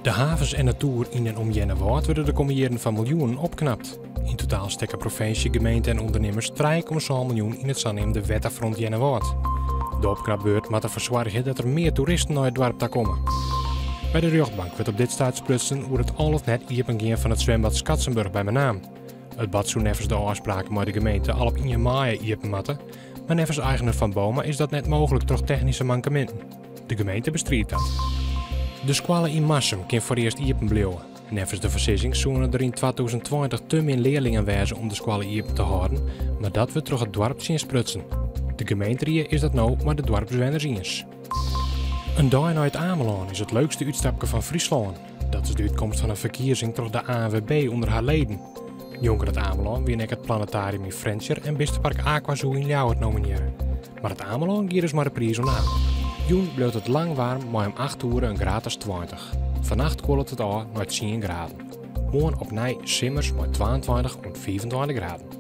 De havens en natoer yn en om Earnewâld wurde de kommende jierren foar miljoenen opknapt. Yn totaal stekke provinsje, gemeente en ûndernimmers 3,7 miljoen yn it saneamde Wetterfront Earnewâld. De opknapbeurt moat derfoar soargje dat der mear toeristen nei it doarp ta komme. By de rjochtbank wurdt op dit stuit sprutsen oer it al of net iepengean fan it swimbad Skatzenburg by Menaam. It bad soe neffens de ôfspraken mei de gemeente al op ien maaie iepen moatte, mar neffens eigener Van Booma is dat net mooglik troch technyske mankeminten. De gemeente bestriidt dat. De skoalle yn Marsum kin foarearst iepen bliuwe. Neffens de foarsizzing soene der yn 2020 te min learlingen wêze om de skoalle iepen te hâlden, mar dat wurdt troch it doarp tsjinsprutsen. De gemeenterie is dat no mei de doarpsbewenners iens. In dei nei It Amelân is it leukste útstapke fan Fryslân. Dat is de útkomst fan in ferkiezing troch de ANWB ûnder har leden. Njonken It Amelân wiene ek it Planetarium yn Frjentsjer en bistepark AquaZoo yn Ljouwert nominearre. Mar It Amelân gie dus mei de priis oan de hang. Jûn bliuwt it lang waarm mei om 8 oere in graad as 20. Fannacht kuollet it ôf nei 10 graden. Moarn opnij simmers mei 22 oant 25 graden.